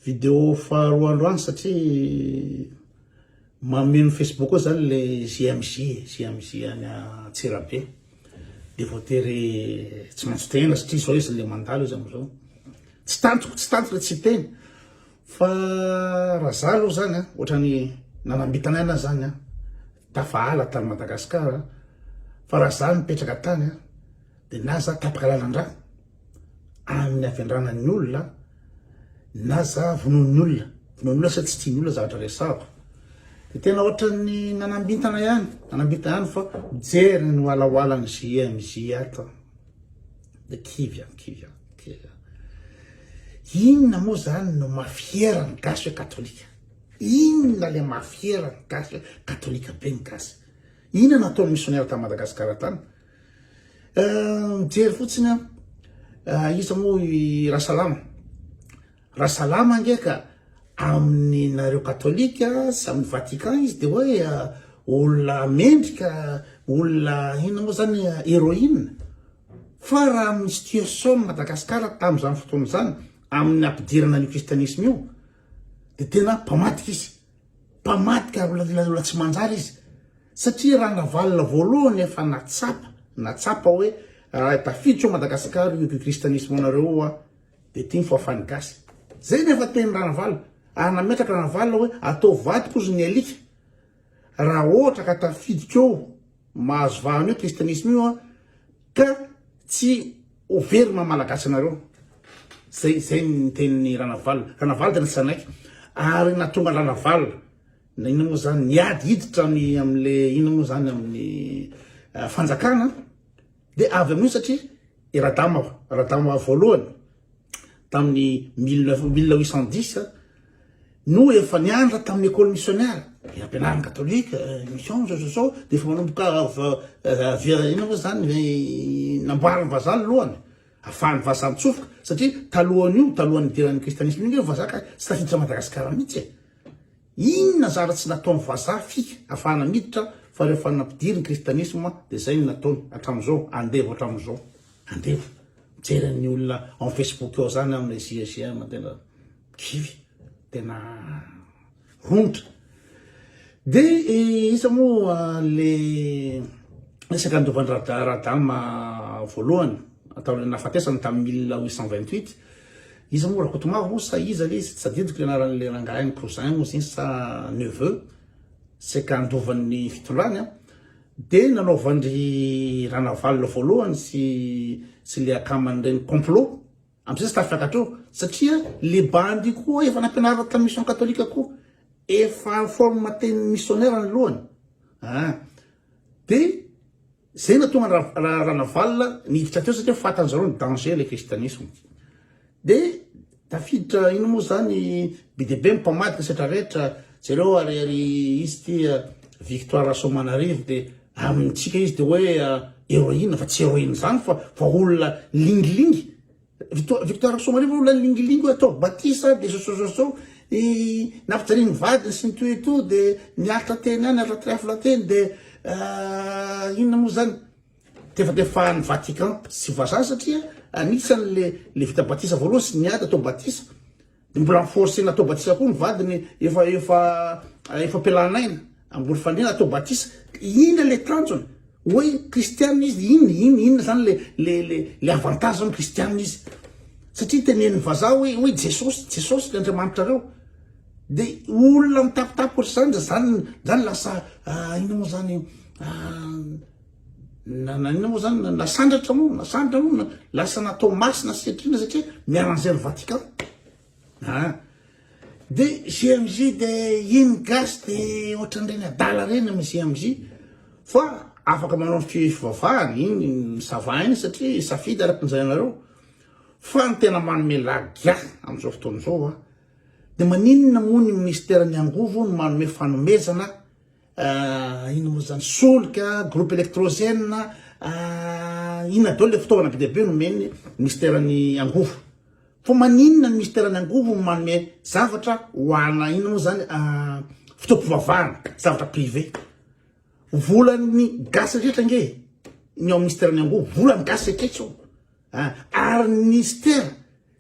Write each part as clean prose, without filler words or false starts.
Video faharoa androany satria mameno Facebook ao zany le JMJ, JMJ any Antsirabe. De voatery tsy maintsy tena satria zao izy le mandalo izy amizao. Tsy tantiko, tsy tantiko le tsy hiteny. Fa raha za aloha zany an, ohatrany nanambitana aina zany an, tafahala tany Madagascar fa raha za nipetraka tany an, de na za tapaka lalan-drà amin'ny havendranan'ny olona na za vonoin'ny olona, vonoin'ny olona sa tsy tian'ny olona zavatra resahako. De tena ohatran'ny nanambintana ihany, nanambintana ihany fa mijery ny walawalan'ny JMJ ato de kivy aho, kivy aho, kivy aho. Inona moa zany no maha fier ny gasy hoe katolika? Inona le maha fier ny gasy hoe katolika be ny gasy? Inona nataon'ny missionnaire tany Madagasikara tany? Mijery fotsiny aho. Iza moa i Rasalama? Rasalama ange ka amin'ny nareo katolika sy amin'ny Vatican izy de hoe olona mendrika, olona inona moa zany héroïne. Fa raha amin'ny situation Madagasikara tamin'izany fotoana izany, amin'ny nampidirana an'io kristianisma io, de tena mpamadika izy. Mpamadika ary olona tsy manjary izy. Satria Ranavalona voalohany efa natsapa, natsapa hoe raha tafiditra ao Madagascar io kristanisme nareo io a, de ty ny fahafahan'ny gasy. Zay ny efa tenin'i Ranavalona. Ary nametraka Ranavalona hoe ataovy vadiko ozy ny alika raha ohatra ka tafiditra eo mahazo vahana io kristanisme io a, ka tsy ho very maha malagasy anareo. Zay, zay ny tenin'i Ranavalona. Ranavalona tena tsy nanaiky. Ary nahatonga an-dRanavalona Na inona moa zany niady hiditra ny amle inona moa zany amin'ny fanjakana de avy amin'io satria i Radama Radama voalohany tamin'ny 1810 no efa nianatra tamin'ny école missionnaire de ampianarina katolika mission zao zao zao de efa manomboka avy inona moa zany namboarin'ny vazaha ny lohany afahan'ny vazaha mitsofoka satria talohan'io talohan'ny nidiran'ny kristianisme io nge vazaha ka tsy tafiditra Madagasikara mihitsy e. Inona zara tsy nataony vazaha fika afahana miditra fa refa nampidiriny kristanisme de zay no nataony hatramizao andevo hatramizao andevo mijery ny olona en facebook ao zany amle JSJM tena kivy tena romotra de iza moa le resaka ndovan radama voalohany atao nahafatesany tamin'ny 1828 Iza moa Rakotomavo moa sa iza le izy tsy tadidiko le anaran'le rangahy ny cousin moa izy iny sa neveu saika handovan'ny fitondrany an de nanaovan-dry Ranavalona voalohany sy sy le akamany reny complot amizay tsy tafiakatra eo satria le bandy koa efa nampianarina tamin'ny mission katolika koa efa forme teny missionnaire ny lohany ah de Zay nahatonga an Ranavalona niditra teo satria fantany zareo ny danger le kristianisme. De tafiditra ino moa zany be dia be ny mpamadika sy retraretra, jereo ary ary izy ty Victoire Rasoamanarivo de amintsika izy de hoe héroïne fa tsy héroïne zany fa fa olona lingilingy. Victoire Rasoamanarivo olona lingilingy hoe atao batisa de zao zao zao i nampijalian'ny vadiny sy ny tout et tout de niaritra teny any niaritra trèfle teny de inona moa zany tefatefahan'ny Vatican sy vazaha satria anisany le le vita batisa voalohany sy niady atao batisa De mbola mi-forcer natao batisa koa ny vadiny efa efa efa am-pialana aina ambony fandriana atao batisa. Inona le tanjona? Hoe kristianina izy, inona inona inona zany le le le le avantage zany kristianina izy? Satria tenenin'ny vazaha hoe hoe Jesosy Jesosy le Andriamanitrareo. De olona mitapitapy ohatr'izany zany zany lasa inona moa zany Na na inona moa zany nasandratra moa nasandratra moa lasa natao masina sy setrina satria mi-arranger ny Vatican. Ah. De GMJ de iny gasy de ohatran'ireny adala reny amin'ny GMJ fa afaka manao fivavahana iny ça va iny satria safidy araka ny zay anareo fa ny tena manome lagy ahy amin'izao fotoana izao a de maninona moa ny ministeran'ny angovo no manome fanomezana Inona moa zany solika, groupe électrogène, inona daholo le fitaovana be dia be nomen'ny minisiteran'ny angovo. Fa maninona ny minisiteran'ny angovo no manome zavatra ho ana inona moa zany fotoam-pivavahana, zavatra privé. Volan'ny gasy rehetra ange ny ao minisiteran'ny angovo, volan'ny gasy rehetra io. Ary ny minisitera.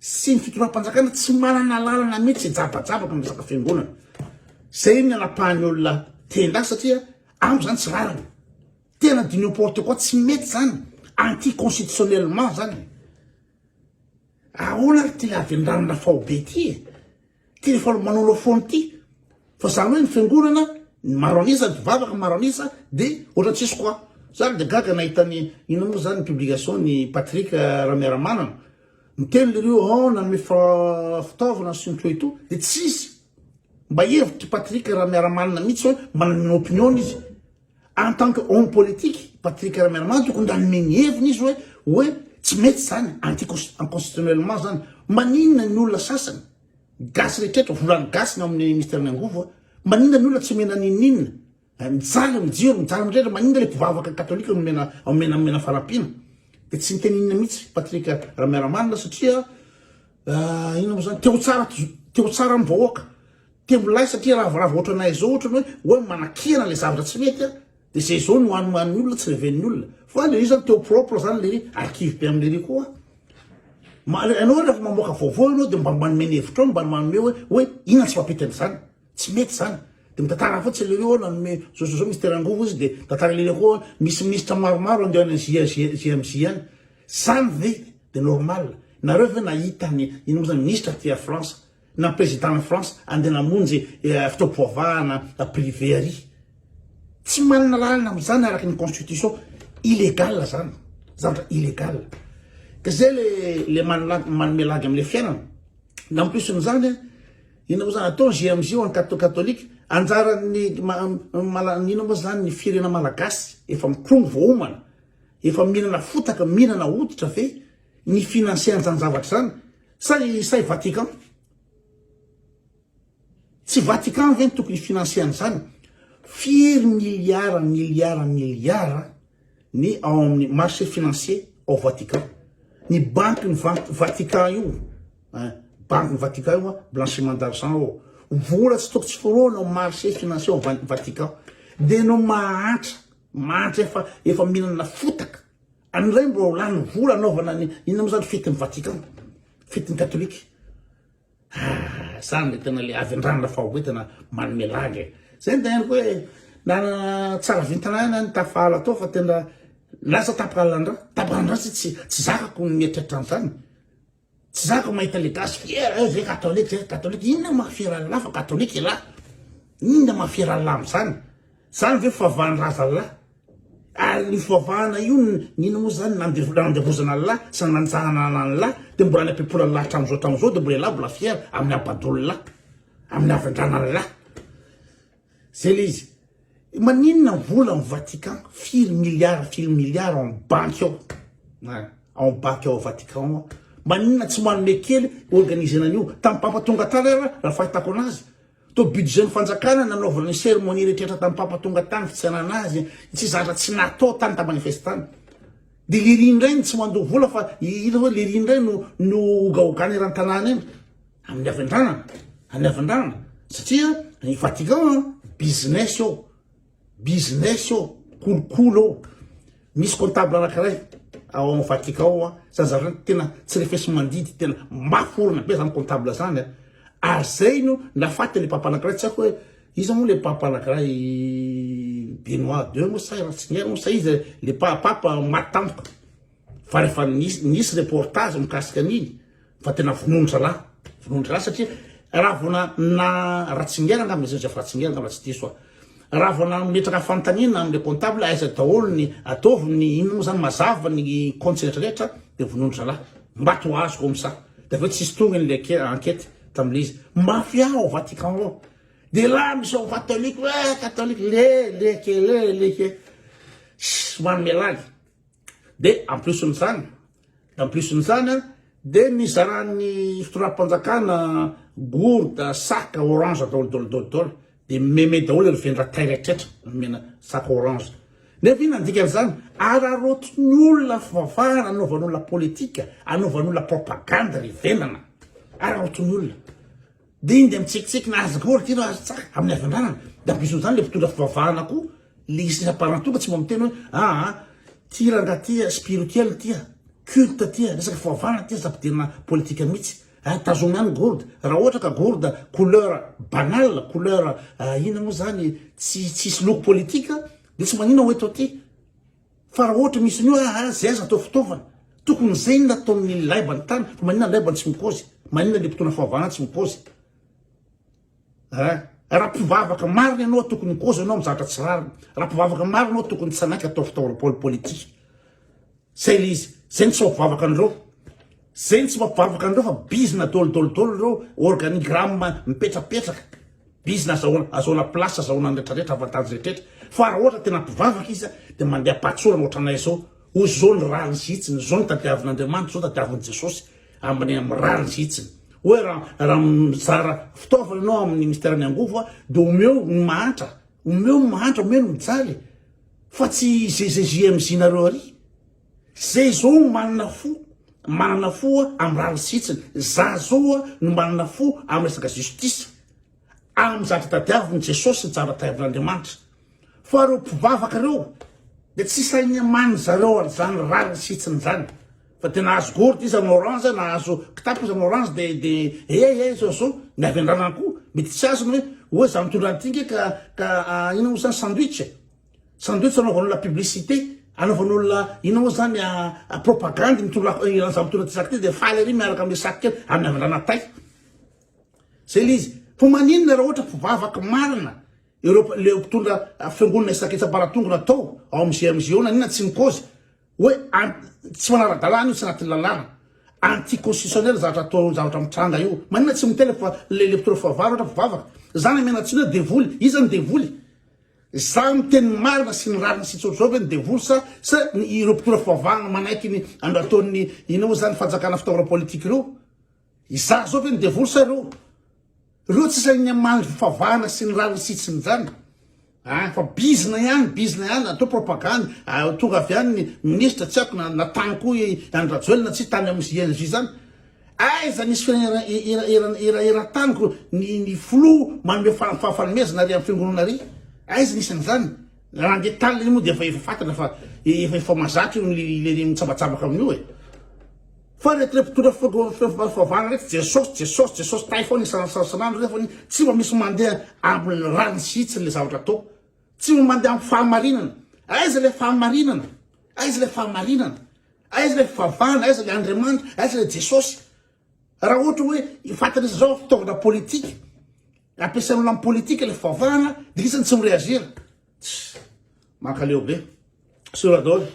sy ny fitondram-panjakana tsy manana lalana mihitsy hijabajabaka amin'ny resaka fiangonana. Zay ny anapahan'ny olona tenda satria amiko zany tsy rariny. Tena du n'importe quoi, tsy mety zany, anti constitutionnellement zany. Ahoana ary ty havendrana faobe ty e? Ty efa manaonao foana ty. Fa zany hoe ny fiangonana, ny maro an'isa, ny mpivavaka maro an'isa de ohatran'ny tsisy quoi. Za ary de gaga nahita ny, inona moa zany ny publication ny Patrick Ramiaramanana. Miteny lery hoe oh nanome fitaovana sy ny tout et tout, de tsisy mba hevitr'i Patrick Ramiaramanana mihitsy hoe manana ny opinion-ny izy. En tant que homme politique, Patrick Ramiaramanana tokony nanome ny heviny izy hoe hoe tsy mety zany, anti constitutionnellement zany. Maninona ny olona sasany, gasy rehetra, volan'ny gasy ny ao amin'ny ministère ny angovo, maninona ny olona tsy omena n'inon'inona, mijaly amin'ny jiro, mijaly amin'ny rehetra, maninona le mpivavaka katolika no omena omena omena fanampiana. De tsy niteny inona mihitsy Patrick Ramiaramanana satria inona moa zany, te ho tsara te ho tsara amin'ny vahoaka. Te milay satria ravoravo ohatranay zao ohatrany hoe hoe manakihana le zavatra tsy mety a de zay zao no hanohan'ny olona tsy reven'ny olona fa le izy zany teo propre zany le ary kivy be amle ry koa ma ianao rehefa mamoaka vaovao ianao de mba manome ny hevitrao mba manome hoe hoe inona tsy mampety an'izany tsy mety zany de mitantara fotsiny le ry nanome zao zao zao misy terangovo izy de mitantara le ry koa misy ministra maromaro andeha any JMJ any zany ve de normal nareo ve nahita ny ino moa zany ministra aty à France na président ny France andeha namonjy fotoam-pivavahana privé ary. Tsy manana lalana amin'izany araka ny constitution. Illégal zany. Zavatra illégal. Ka zay le le manome lagy amin'le fiainana. Na en plus n'izany, inona moa zany atao JMJ ho an'ny katolika, anjaran'ny inona moa zany ny firenena malagasy efa mitrongy voaomana, efa mihinana fotaka, mihinana hoditra ve ny financer an'izany zavatra izany? Sa i sa i Vatican? Tsy Vatican ve no tokony hi-financer an'izany? Firy miliara miliara miliara ny ao amin'ny marché financier ao Vatican? Ny banky ny Vatican io, hein, banky ny Vatican io, blanchiment d'argent ao. Vola tsy toko tsy forohana ao marché financier ao Vatican. Dia enao mahantra, mahantra efa efa mihinana fotaka. An'ilay mba ho lany vola anaovana ny inona moa zany fetin'ny Vatican, fetin'ny katolika. Ah, zany le tena le avy an-drano faobe tena manome lagy e. Zay ny teneniko hoe na tsara vintana ihany ny tafahala tao fa tena lasa tapaka lalan-drà, tapaka lalan-drà tsy tsy zakako ny mieritreritra an'izany. Tsy zako mahita le gasy fier eh zay catholique zay catholique inona maha fier an'lah fa catholique elah inona maha fier an'lah am'zany zany ve fivavahan'ny razan'lah ary ny fivavahana io ny inona moa zany nandevozana an'lah sy nanjanana an'lah de mbola any am-pimpola an'lah hatramin'izao hatramin'izao de mbola elah mbola fier amin'ny ampadolin'lah amin'ny havendrana an'lah Zay le izy. Maninona ny vola ny Vatican? Firy milliards, firy milliards ao amin'ny banky ao. Ao amin'ny banky ao Vatican ao. Maninona tsy manome kely organiser an'io? Tamin'ny Papa tonga tany ara, raha fahitako anazy, to budget ny fanjakana nanaovana ny cérémonie rehetra tamin'ny Papa tonga tany fitsenana azy, tsy zavatra tsy natao tany tamin'ny manifeste tany. De lery indray no tsy mandoa vola fa hita hoe lery indray no no ogaogana eran-tanàna eny. Amin'ny havendranana, amin'ny havendranana, satria ny Vatican business io, business io, kolikoly io, misy comptable anankiray ao amin'ny Vatican ao an, zany zavatra zany tena tsy refesi-mandidy, tena mafy orina be zany comptable zany an, ary zay no nafaty le papa anankiray, tsy haiko hoe iza moa le papa anankiray, Benoît deux moa sa Ratzinger moa sa iza le papa maty tampoka. Fa rehefa nisy nisy reportage mikasika an'iny fa tena vonoin-dralahy, vonoin-dralahy satria raha vao na na Ratzinger angamba izy Joseph Ratzinger angamba tsy diso aho. Raha vao nametraka fanontaniana amin'ilay comptable aiza daholo ny ataovy ny inona moa zany mazava ny compte rehetra rehetra dia vonoin-dralahy. Mba toa azy comme ça. Dia avy eo tsisy tonga ilay enquête tamin'ilay izy. Mafia ao Vatican ao. Dia là misy ao catholique, eh catholique le le ke le le ke. Manome lagy. De en plus n'izany, en plus n'izany an, de nizaran'ny fitondram-panjakana gourde, sac orange daholo daholo daholo daholo, de meme daholo ry vendra-tay rehetraretra nomena sac orange. Nefa inona ny dikan'izany? Araraotin'ny olona fivavahana, anaovan'olona politika, anaovan'olona propagande ry vendrana, araraotin'ny olona. Dia iny dia mitsikitsiky na azy gory ty na azy tsara amin'ny havendranana. Dia ampiason'izany le mpitondra fivavahana koa le isy aparantoka tsy mba miteny hoe aa ty rangaha ty spirituel ty a. Culte ty a, resaka fivavahana ty aza ampidirina politika mitsy a, tazomy ihany gourde, raha ohatra ka gourde couleur banal, couleur inona moa zany tsy tsisy loko politika de tsy maninona ho eto aty, fa raha ohatra misy an'io aa zay aza atao fitaovana, tokony zay ny nataon'ny laibany tany, fa maninona laibany tsy mikozy, maninona le mpitondra fivavahana tsy mikozy a, raha mpivavaka marina ianao tokony mikozy ianao amin'ny zavatra tsy rariny, raha mpivavaka marina ianao tokony tsy hanaiky atao fitaovana politika. Zay le izy, zay ny tsy mampivavaka an'ireo, zay ny tsy mampivavaka an'ireo fa bizina dôlo dôlo dôlo ireo, organigramme mipetrapetraka, bizina azahoana azahoana place azahoana ny retraretra avantage retraretra, fa raha ohatra tena mpivavaka izy de mandeha am-pahatsorana ohatranay zao, hoy zao ny rariny sy hitsiny, zao ny tadiavin'Andriamanitra, zao tadiavin'i Jesosy amin'ny amin'ny rariny sy hitsiny, hoe raha raha mizara fitaovana ianao amin'ny ministeran'ny angovo de omeo ny mahantra, omeo ny mahantra, omeo ny mijaly. Fa tsy ze ze JMJ nareo ary. Ze zao manana fo, manana fo am rariny sy hitsiny. Za zao no manana fo am resaka justice. Am zavatra tadiaviny Jesosy sy zavatra tadiavin'Andriamanitra. Fa reo mpivavaka reo de tsy sainy aman zareo an'zany rariny sy hitsiny zany. Fa de nahazo gourde izy am orange, nahazo kitapo izy am orange de de eh eh zao zao. Ny avy andranana koa mety tsy azony hoe hoe za mitondra an'ity nge ka ka inona moa zany sandwich. Sandwich anaovan'olona publicité, anaovan'olona inona moa zany propagande mitondra za mitondra ty sac ty de faly ery miaraka amle sac kely amin'ny avandrana tay. Zay le izy. Fa maninona raha ohatra mpivavaka marina ireo le mpitondra fiangonana isaky isam-baratongo natao ao amin'ny GMJ ao naninona tsy nikozy hoe tsy manara-dalàna io tsy anatin'ny lalàna anti-constitutionnel zavatra atao zavatra mitranga io. Maninona tsy miteny fa le le mpitondra fivavahana ohatra mpivavaka. Zany amena tsiny hoe devoly. Iza ny devoly? Za miteny ny marina sy ny rariny sy tsotra zao ve ny devoly sa sa ny ireo mpitondra fivavahana manaiky ny andro ataon'ny inona moa zany fanjakana fitaovana politique ireo? Izaho zao ve ny devoly sa ireo? Ireo tsy sahin'ny hamaly fivavahana sy ny rariny sy hitsiny zany ah fa bizina ihany bizina ihany atao propagande ah, tonga avy any ny ministra tsy haiko na na tany koa i Andry Rajoelina tsy tany amin'ny JNJ zany. Aiza nisy firenena eran-tany ko ny ny filoha manome fanomezana ary amin'ny fiangonana ary? Aiza nisy an'izany? Raha andeha tany iny moa dia efa efa fantatra fa efa efa mazatra io ny le mitsabatsabaka amin'io e. Fa reto le mpitondra fivavahana reto Jesosy Jesosy Jesosy tay foana isan'andro nefa tsy mba misy mandeha amin'ny rariny sy hitsiny le zavatra atao. Tsy mba mandeha amin'ny fahamarinana. Aiza le fahamarinana? Aiza le fahamarinana? Aiza ilay fivavahana, aiza ilay Andriamanitra, aiza ilay Jesosy? Raha ohatra hoe fantatr'izy izao fitaovana politika, ampiasain'olona amin'ny politika ilay fivavahana, dia isany tsy mi-réagir. Mankaleo be. Sora daholo.